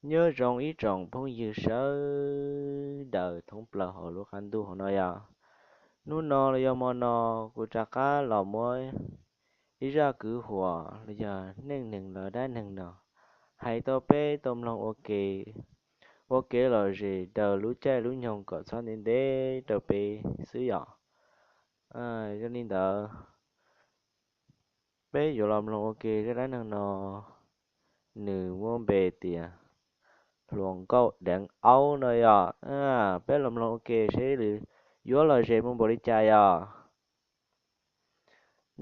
Nyob zoo ib tsoom phooj ywg sawv daws thoob plaws hauv lub qab ntuj hauv no yog. Hnub no los yog hmo no kuv rov qab los muab ib zaj kwv huam los yog neej neeg los dab neeg no hais tau peb tau mloog ua ke, ua kev lom zem rau lub caij lub nyoog kom txhob ntev ntev rau peb xwb yom. Yog li ntawd, peb yuav los mloog ua ke zaj dab neeg no, nws muaj npe tias hluas nkauj deev aub no yog. Peb los mloog ua ke seb nws yuav lom zem mus npaum li cas yog.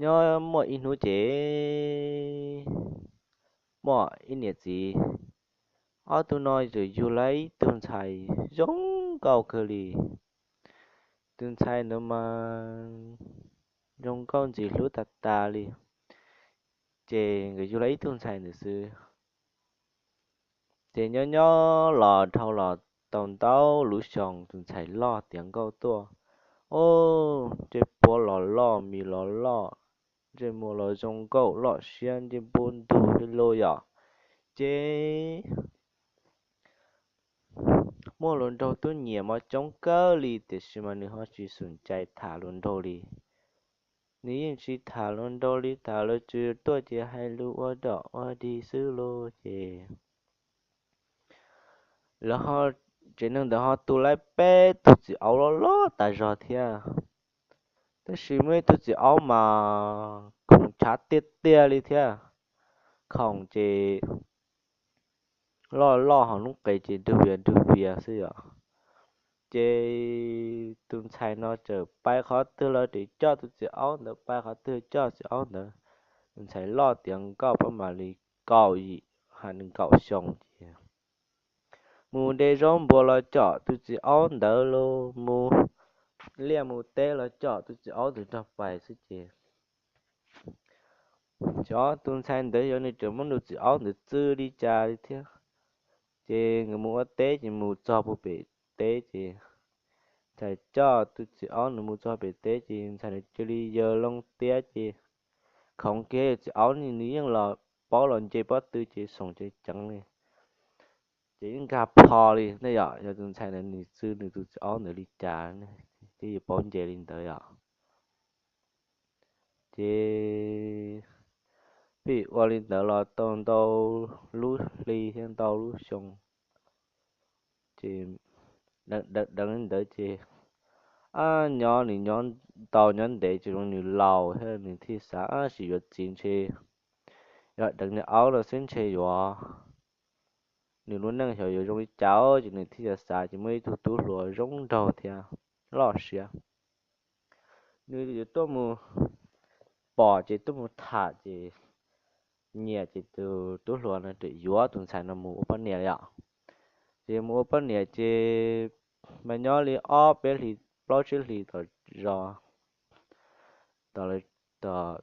Nyob muaj ib hnub ces muaj ib niam txiv, ob tug no txawm yug lawv ib tug ntxhais zoo nkauj kawg li. Tus ntxhais ntawd mas zoo nkauj ntxim hlub tas tas li, ces nkawd yug lawv ib tug ntxhais ntawd xwb. Ces nyob nyob los dhau los tau ntau lub xyoo, tus ntxhais loj tiav nkauj tuaj, o, ntsej puab los loj, mis los loj, ntsej muag los zoo nkauj loj siab, ntsej puab ntug li loj yom. Ces muaj hluas nraug tuaj nyiam mas coob kawg li, tiam sis mas nws ho tsis xum cai tham hluas nraug li. Nws yeej tsis tham hluas nraug li, tham hluas nraug tuaj ces hais lus ua dom ua dig xwb los ces lawv, tsev neeg ntawd ho tu lawv peb tug txiv aub loj loj tas zog thiab. Tab sis muaj ib tug txiv aub mas khoom tshav tiag tiag li thiab, khoom ces loj loj hauv lub qe ces dug vias dug vias xwb yom. Ces tus ntxhais no txawm pai qhov twg los tseem coj tus txiv aub ntawd, pai qhov twg coj txiv aub ntawd. Tus ntxhais loj tiav nkauj pab mam li kaum yim ha nees nkaum xyoo ces mus de zaub npua los com tus txiv aub ntawd los mus liaj mus teb los com tus txiv aub ntawd nrog pais xwb ces xyov tus ntxhais ntawd xyov nws tseem muab tus txiv aub ntawd txwv li cas li thiab. Ces nkawd mus ua teb ces mus txog puag pem teb ces ntxhais coj tus txiv aub ntawd mus txog pem teb ces ntxhais ntawd cia li yaws loo tiab ces khoov kiag txiv aub nws yeej los paub los nce pob tw ces xoom ceev ceev li. Ces yeej nkag plho li ne yom, yog tus ntxhais ntawd nws txwv nws tus txiv aub ntawd li cas thiaj yuav paub nce li ntawd yom. Ces pib ua li ntawd los tau ntau lub hli thiab ntau lub xyoo, ces deev li ntawd ces nyob nws nyob tau nyob ntev ces zoo nws laus thiab nws thiaj xav tab sis yuav txiv ntshe yog deev nws aub no xwb ntshe yuav, nws lub neej xyov yuav zoo li cas ces nws thiaj xav ces muaj ib tug tub hluas zoo nraug thiab loj siab, nws yuav tuaj mus pom ces tuaj mus tham ces nyiam ces tus tub hluas no txawm yuav tus ntxhais no mus ua poj niam li os. Ces mus ua poj niam ces mas nyob li ob peb hlis plaub tsib hlis tom zos, tom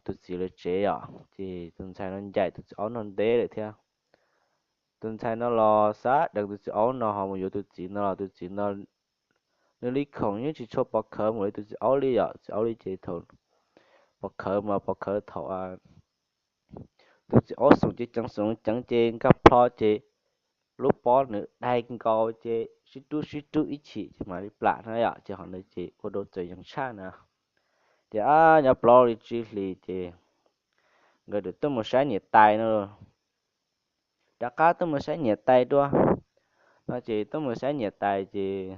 tus txiv lawv tsev yom, ces tus ntxhais no ncaim tus txiv aub no ntev lawm thiab. Tus ntxhais no los xav deev tus txiv aub no ho mus yuav tus txiv no los tus txiv no nws li khoom yeej tsis tshua pov khawv mus li tus txiv aub li yom, txiv aub li ces thaum pov khawv mas pov khawv thaum tus txiv aub xoom ceev ceev xoom ceev ces nkag plho ces lub pob nws daig nkaus ces sib rub sib rub ib chim ces mam li plam na yom, ces qhov ntawd ces ua rau txawm yees tshaj na. Ces ab nyob plaub li tsib hlis ces nkawd tuaj mus saib niam tais no, rov qab tuaj mus saib niam tais dua no ces tuaj mus saib niam tais ces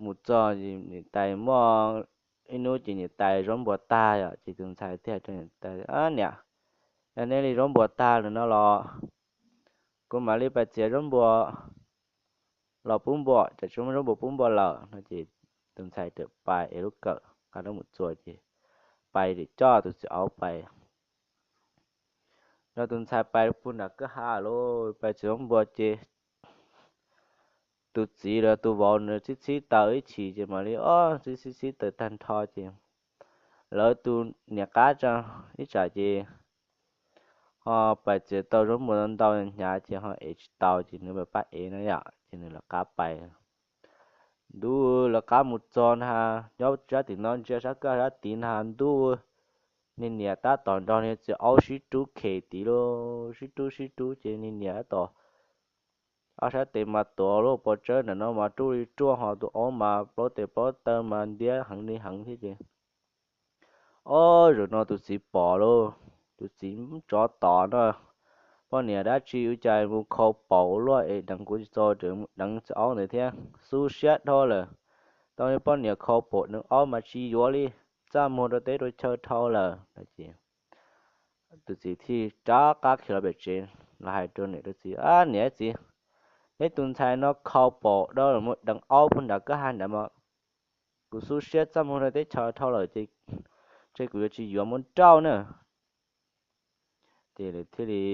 mus txog niam tais muaj ib hnub ces niam tais zaub npua tag yom, ces tus ntxhais thiaj hais rau niam tais, Niam, yog nej li zaub npua tag lawm no los kuv mam li pais txiav zaub npua los pub npua, tsam tsis muaj zaub npua pub npua lawm no ces tus ntxhais txawm pais ev lub kawm qab rab mus txua ces pais coj tus txiv aub pais. Nrog tus ntxhais pais puag nram kwj ha lawm pais txiav zaub npua ces tus txiv los tus vauv nws txhib txhib taws ib chim ces mam li ob txhib txhib txhib taws tag nrho ces lawv tus niam qab tsa ib tsam ces ho pais txiav tau zaub npua ntau ntau hnyav ces ho ev tsis tau ces nws mam pab ev na yom, ces nws lawv qab pais. Ntuj, lawv qab mus txog na, nyob sab tim no ntsia sab kwj sab tid na, ntuj, niag niam tab tom nrog niag txiv aub sib rub khem tid lauj, sib rub sib rub ces niag niam tab tom ob sab tes mas tuav lub pov tsawb ntawm no mas ruj li ruaj, ho tus aub mas plaub tes plaub taw mas ntiab heev li heev thiab ces, ob zaug no tus txiv pom lauj, tus txiv tsov tom no, poj niam dab tsi ua cas mus khau paum luaj es deev kuv tsis txaus, deev txiv aub ntawd thiab, xub siab dhau lawm. Tau poj niam khau paum deev aub mas tsis yuav li, txaj muag rau teb rau chaw dhau lawm. Tus txiv thiaj rov qab khiav los pem tsev los hais rau niam rau txiv, Ab niam txiv, neb tus ntxhais no khau paum dhau lawm mus deev aub puag nram kwj ha nram mas kuv xub siab txaj muag rau teb chaws dhau lawm ces, ces kuv yuav tsis yuav, muab nrauj na. Ces lawv thiaj li,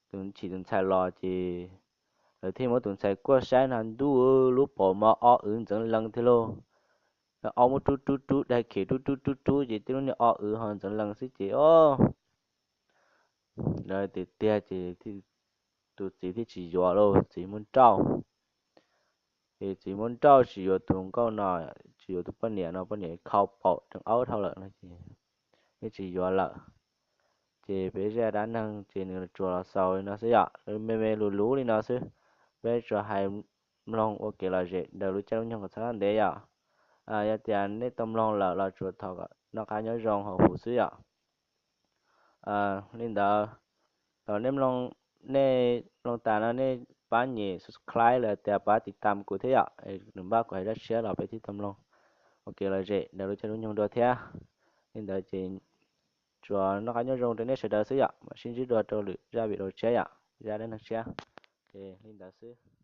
tus chim tus ntxhais los ces lawv thiaj muab tus ntxhais kuaj saib no, ntuj, lub paum mas o wv ntxeev lees thiab lauj. Aub muab rub rub rub, daig khem rub rub rub rub ces tej lub niag o wv ho ntxeev lees xwb ces, o, lawv tias tiag ces tus txiv thiaj tsis yuav lauj, txiv muab nrauj. Ces txiv muab nrauj tsis yuav tus nkauj no, tsis yuav tus poj niam no, poj niam khau paum deev aub dhau lawm no ces, thiaj tsis yuav lawm. Ces peb zaj dab neeg ces nws tsuas los xaus li no xwb yom, me me luv luv li no xwb. Peb tsuas hais mloog ua kev lom zem daws lub caij lub nyoog kom txhob ntev yom. Yog tias nej tau mloog lawm los tsuas thov noj qab nyob zoo hauv huv xwb yom. Li ntawd, thaum nej mloog, nej mloog tas no nej pab nyem subscribe los tias pab tiv tam kuv thiab yom, nws npaj kuv hais zaj tshiab los peb thiaj tau mloog ua kev lom zem daws lub caij lub nyoog dua thiab. Li ntawd ces tsuas noj qab nyob zoo rau nej sawv daws xwb yom, mam sib ntsib dua rau lwm zaj video tshiab yom, zaj dab neeg tshiab. Ces li ntawd xwb.